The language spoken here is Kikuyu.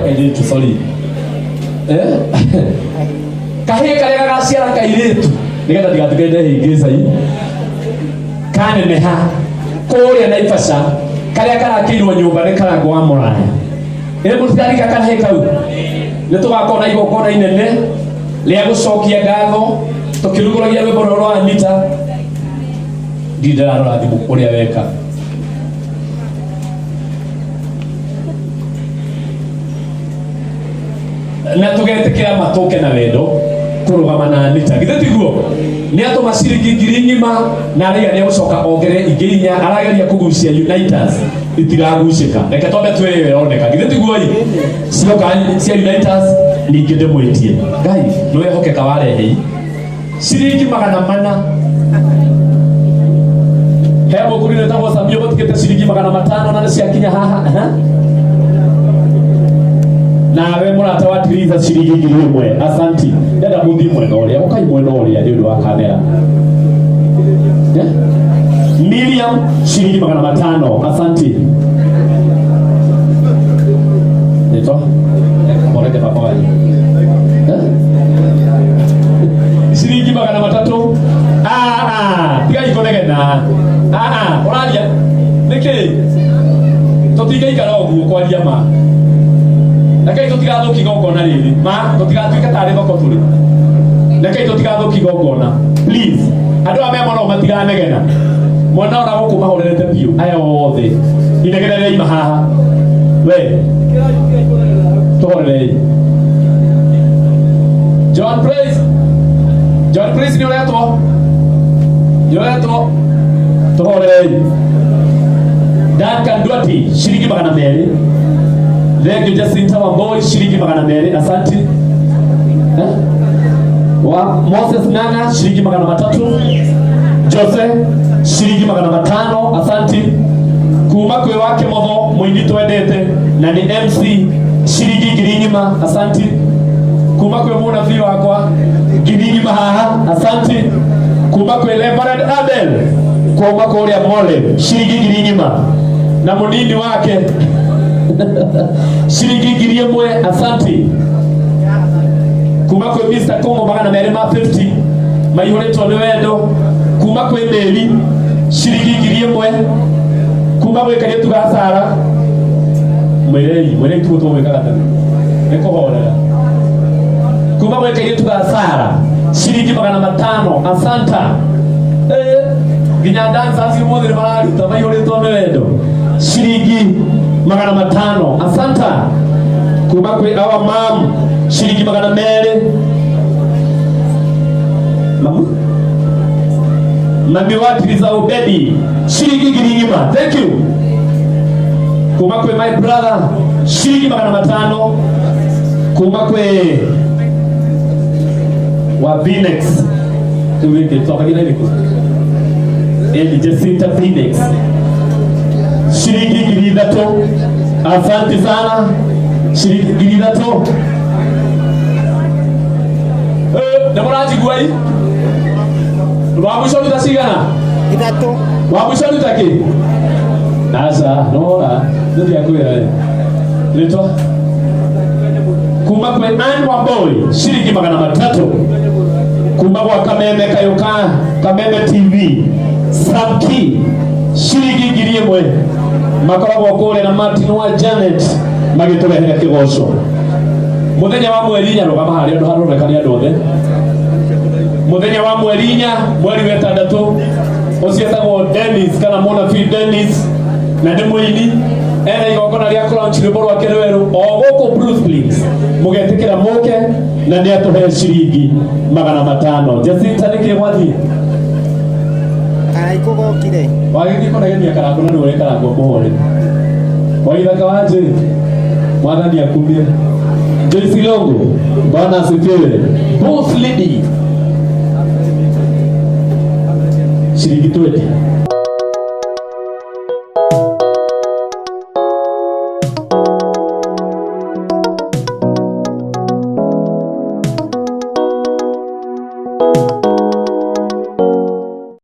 Kairĩtu, sorry. Eh? Kahĩĩ karĩa gagaciara kairĩtu nĩgetha ndigatuĩke ndehĩngĩca i kaneneha kũrĩa Naivasha karĩa karakĩirwo nyũmba nĩ Karangũ wa Mũraya. Ĩ mũtirarika kahĩĩ kau nĩ tũgakorwo na igongona inene rĩa gũcokia ngatho tũkĩrugũragia rwĩmbo rũrũ rwa Anita. Ndirĩ ndĩrarora thimũ ũrĩa weka. Na tũgetĩkĩra matũke na wendo kũrũgama na Anita, githĩ tiguo? Nĩ atũma ciringi 10,000 na araiga nĩ egũcoka ongerere ingĩ inya. Arageria kũgucia Unitas, itiragucĩka. Reke twambe twĩre ĩyo ĩroneka, githĩ tiguo? I cioka cia Unitas ningĩ ndĩmwĩtie. Ngai nĩ wehokeka, warehei ciringi 400. He mũkũri wĩtagwo Samio gũtigĩte ciringi 500 na nĩ ciakinya haha. Aha. Nawe mũrata wa Tiriza, ciringi 1000, asanti. Ndenda mũthiĩ mwena ũrĩa, ũkai mwena ũrĩa nĩ ũndũ wa kamera. Eh? Miriam, ciringi 500, asanti. Nĩtwa moreke baba wanyu. Eh? Ciringi 300. Ah, ah, tigai kũnegena. Ah, ah, ũraria nĩkĩ? Tũtingaikara ũguo kwaria ma. Rekei tũtigathũkie igongona rĩrĩ ma, tũtigatuĩke tarĩ thoko tũrĩ. Rekei tũtigathũkie igongona, please. Andũ aya me mũno matiganegena. Mwana ona gũkũ mahorerete biũ. Aya othe inegene rĩaima haha. We tũhorerei. John Praise, John Praise, nĩ ũretwo, nĩ ũretwo, tũhorerei. Duncan Duarte, ciringi 200. Thank you. Jacinta Wamboi, ciringi 200, asanti. Eh? Wa Moses Ng'ang'a, ciringi 300. Jose, ciringi 500, asanti. Kuma kwĩ wa Kĩmotho, mũini twendete na nĩ MC, ciringi 10,000, asanti. Kuma kwĩ mũnabii wakwa, 10,000 haha, asanti. Kuma kwĩ Reverend Abel kuma kũrĩa Mole, ciringi 10,000, na mũnini wake ciringi 1000, asanti. Kuma kwĩ Mr. Kongo, 250 maihũrĩtwo nĩ wendo. Kuma kwĩ Mary, ciringi 1000. Kuma gwĩ kairĩtu ga Sara, mwĩrei, mwĩrei, tuo tũgwĩkaga tene nĩ kũhorera. Kuma gwĩ kairĩtu ga Sara, ciringi 500, asanta. Eh, nginya dancers ũmũthĩ nĩ mararuta maihũrĩtwo nĩ wendo. Ciringi 500, asanta. Kuma kwĩ our mam, ciringi 200. Mamu, mami wa Tiriza Obedi, ciringi 10,000, thank you. Kuma kwĩ my brother, ciringi 500. Kuma kwĩ wa Phoenix, rĩu rĩngĩ twambagia na ĩrĩkũ? Ĩni Jacinta Phoenix, ciringi 3000, asante sana, ciringi 3000. Eh, nĩ mũranjigua i wa mũico ruta cigana? Ithatũ. Wa mũico nĩ takĩ aca nora nĩndiakwĩra rĩtwa kuma kwĩ Ann Wamboi ciringi 300, kuma gwa Kameme Kayuka Kameme TV Samki ciringi 1000, makoragwo kũrĩa na Martin wa Janet magĩtũrehera kĩgoco mũthenya wa mweri 4. Rũgama harĩa andũ haroneka nĩ andũ othe. Mũthenya wa mweri 4 mweri wa ĩtandatũ, ũcio etagwo Dennis kana mũnabii Dennis na nĩ mũini, ena igongona rĩa kũlaunch rwĩmbo rwake rwerũ o gũkũ Bruce Springs. Mũgetĩkĩra mũke na nĩ atũhe ciringi 500. Jacinta, nĩkĩ gwathiĩ? Karaikũ gokire. Wagĩthiĩ kũnegenia Karangũ na nĩwe Karangũ mũhore waithaka wa njĩ. Mwathani akumie. Joyce Longo, Bwana asifiwe. Boss lady, ciringi 20.